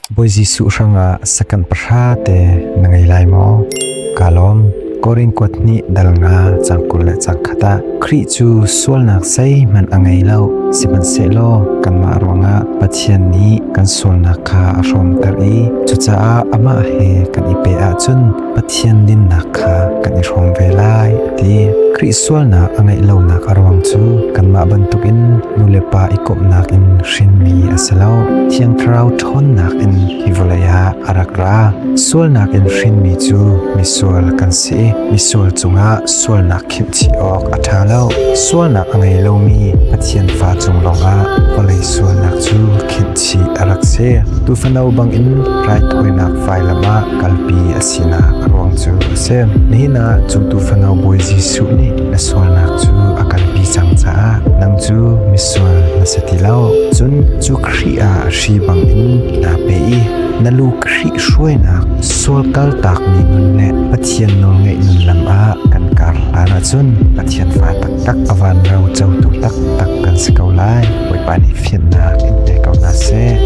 Bawi Jesuh hrangah second pahra te na ngei lai maw? Kaa lawm. Korin kuat hnih dal nga cang 20 le cang khat ah Khrih cu sualnak zeihmanh a ngei lo. Sihmanhsehlaw kanmah ruangah Pathian nih kan sualnak kha a hrawmter i cucaah amah he kan i peh ahcun Pathian dinnak kha kan i hrawm ve lai a ti. Khrih sualnak a ngeih lonak a ruang cu kanmah bantukin nulepa i komhnak in hrinmi a si lo. Thiang Thlarau ṭhawnnak in hi vawlei ah a rak ra. Sualnak in hrinmi cu misual kan si i misual cungah sualnak khimh chih awk a ṭha lo. Sualnak a ngei lomi Pathian fa cung lawngah vawlei sualnak cu khinh chih a rak si. Tuufano bangin raithawinak vailam ah kalpi a sinak a ruang cu a si. Nihin ah cu tuufano Bawi Jesuh nih na sualnak cu a kalpi cang caah nang cu misual na si ti lo. Cun cu Khrih ah hri bangin naa pe i na lu Khrih hruainak sual kaltakmi nun le Pathian nawlngaih nun lam ah kan kar hlan ahcun Pathian fa taktak a van ro cotu taktak kan si ko lai. Bawipa nih fiannak in pe ko hna seh.